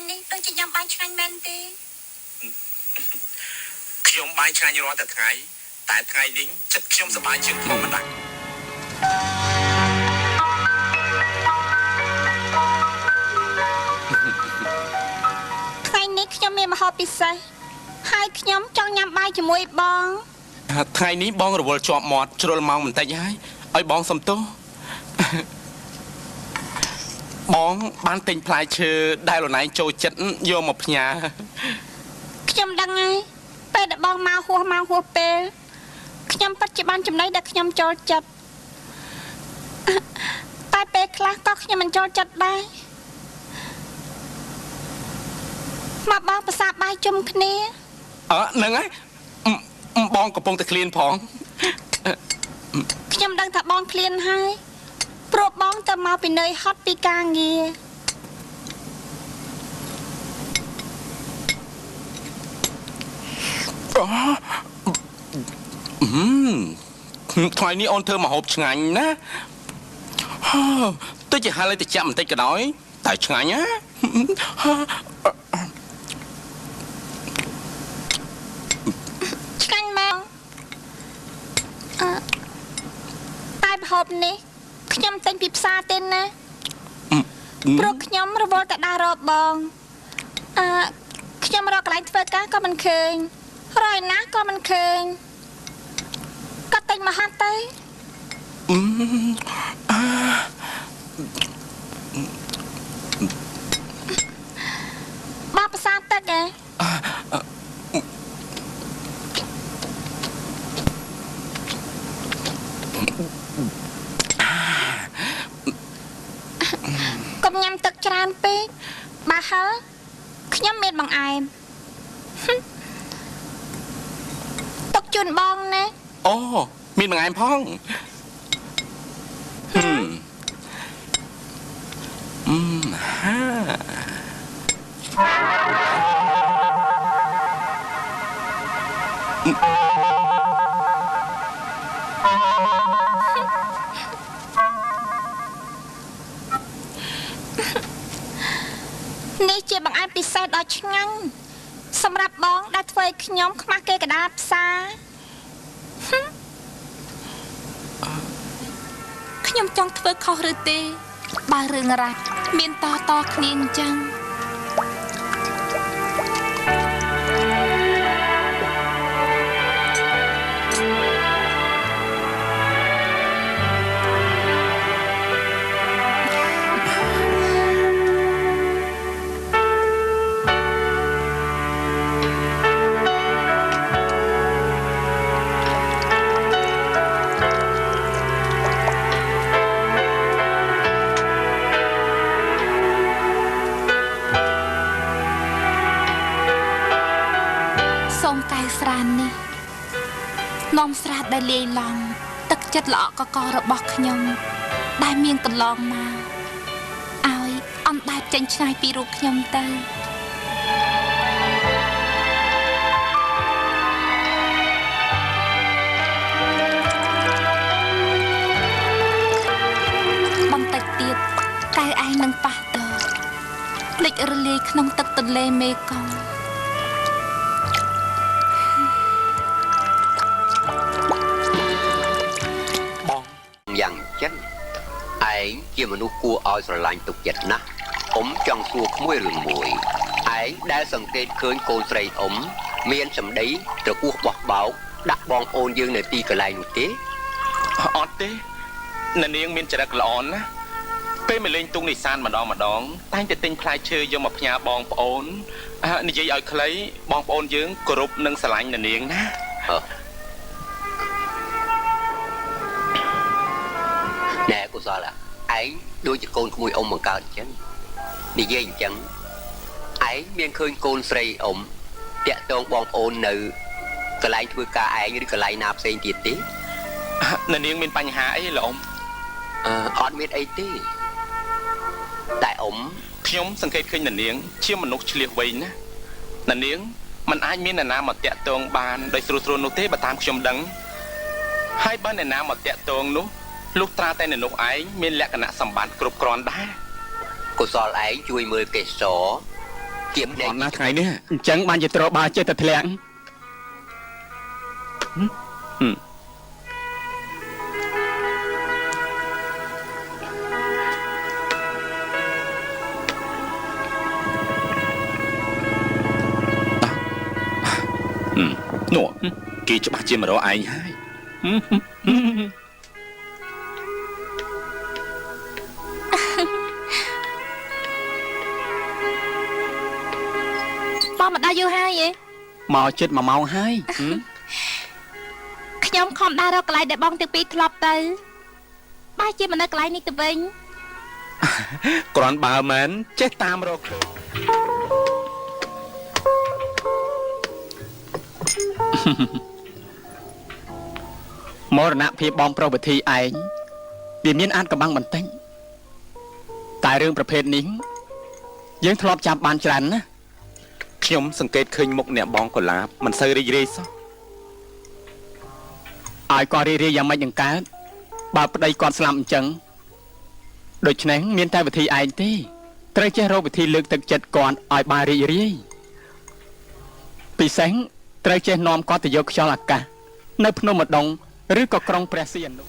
នេះដូចជាញ៉ាំបាយឆ្ងាញ់មែនទេ ខ្ញុំបាយឆ្ងាញ់រាល់តែថ្ងៃតែថ្ងៃនេះចិត្តខ្ញុំសប្បាយជាងធម្មតា ថ្ងៃនេះខ្ញុំមានម្ហូបពិសេសហើយខ្ញុំចង់ញ៉ាំបាយជាមួយបង ថ្ងៃនេះបងរវល់ជាប់មាត់ជ្រុលម៉ោងបន្តិចហើយឲ្យបងសុំទោសបងបានទិញផ្លែឈើដែលលណែងចូលចិត្តយកមកផ្ញើ ខ្ញុំដឹងហើយពេលដែលបងមកហួសម៉ោងហួសពេលខ្ញុំពិតជាបានចំណីដែលខ្ញុំចូលចិត្តតែពេលខ្លះក៏ខ្ញុំមិនចូលចិត្តដែរមកបងប្រសាបាយជុំគ្នា អើហ្នឹងហើយបងកំពុងតែឃ្លានផង ខ្ញុំដឹងថាបងឃ្លានហើយព្រោះបងទៅមកពីនឿយហត់ពីការងារ ថ្ងៃនេះអូនធ្វើម្ហូបឆ្ងាញ់ណាទោះជាហាល់ឲ្យតិចបន្តិចក៏ដោយតែឆ្ងាញ់ណា ឆ្ងាញ់មែនតែម្ហូបនេះខ្ញុំទិញពីផ្សារទេណាព្រោះខ្ញុំរវល់តែដើររកបងខ្ញុំរកកន្លែងធ្វើការក៏មិនឃើញរយណាក៏មិនឃើញក៏ទិញមកហាត់ទៅ បងប្រសាទឹកឯងកុំញ៉ាំទឹកច្រើនពេកបើហឹរខ្ញុំមានបង្អែមទុកជូនបងណា អូមានបង្អែមផងហា នេះជាបង្អែមពិសេសដ៏ឆ្ងាញ់សម្រាប់បងដែលធ្វើឲ្យខ្ញុំខ្មាស់គេកដាលផ្សារ ខ្ញុំចង់ធ្វើខុសឬទេបើរឿងរ៉ាមានតតគ្នាអញ្ចឹងនាំស្រាដែលលាយឡំទឹកចិត្តល្អក់កករបស់ខ្ញុំដែលមានកន្លងមកឲ្យអណ្ដែតចេញឆ្ងាយពីរូបខ្ញុំទៅបន្តិចទៀតកែឯងនឹងប៉ះតលិចរលាយក្នុងទឹកទន្លេមេគង្គ យ៉ាងចឹងឯងជាមនុស្សគួរឲ្យស្រឡាញ់ទុកចិត្តណាស់អ៊ំចង់សួរក្មួយរឿងមួយឯងដែលសង្កេតឃើញកូនស្រីអ៊ំមានសម្ដីត្រគោះបោះបោកដាក់បងប្អូនយើងនៅទីកន្លែងនោះទេ អត់ទេអ្នកនាងមានចរិតល្អណាស់ពេលមកលេងទូងនេសាទម្ដងម្ដងតែងតែទិញផ្លែឈើយកមកផ្ញើបងប្អូននិយាយឲ្យខ្លីបងប្អូនយើងគោរពនិងស្រឡាញ់អ្នកនាងណា ណែកុសលឯងដូចជាកូនក្មួយអ៊ំបង្កើតអញ្ចឹងនិយាយអញ្ចឹងឯងមានឃើញកូនស្រីអ៊ំតាក់ទងបងប្អូននៅកន្លែងធ្វើការឯងឬកន្លែងណាផ្សេងទៀតទេ អ្នកនាងមានបញ្ហាអីលោកអ៊ំ អត់មានអីទេតែអ៊ំខ្ញុំសង្កេតឃើញអ្នកនាងជាមនុស្សឆ្លៀសវៃណាអ្នកនាងមិនអាចមានអ្នកណាមកតាក់ទងបានដោយស្រួលៗនោះទេបើតាមខ្ញុំដឹងហើយបើអ្នកណាមកតាក់ទងនោះលុះត្រាតែអ្នកនោះឯងមានលក្ខណៈសម្បត្តិគ្រប់គ្រាន់ដែរ កុសលឯងជួយមើលកេសរ ជាម្ អ នាក់ ត់ណាស់ថ្ងៃនេះ អញ្ចឹងបានជាត្របាចេះតែធ្លាក់ នោះគេច្បាស់ជាមករកឯងហើយ បងមកដល់យូរហើយឯង មកចិត្ត1ម៉ោងហើយ ខ្ញុំខំដើររកកន្លែងដែលបងទាំងពីរធ្លាប់ទៅបែរជាមកនៅកន្លែងនេះទៅវិញ គ្រាន់បើមែនចេះតាមរកឃើញ មរណភាពបងប្រុសវិធីឯងវាមានអាចកំបាំងបន្តិចតែរឿងប្រភេទនេះយើងធ្លាប់ចាប់បានច្រើនណាស់ ខ្ញុំសង្កេតឃើញមុខអ្នកបងកុលាបមិនសូវរីករាយសោះ ឲ្យគាត់រីករាយយ៉ាងម៉េចនឹងកើតបើប្តីគាត់ស្លាប់អញ្ចឹងដូច្នេះមានតែវិធីឯងទេត្រូវចេះរកវិធីលើកទឹកចិត្តគាត់ឲ្យបានរីករាយពិសេសត្រូវចេះនាំគាត់ទៅយកខ្យល់អាកាសនៅភ្នំម្ដងឬក៏ក្រុងព្រះសីហនុ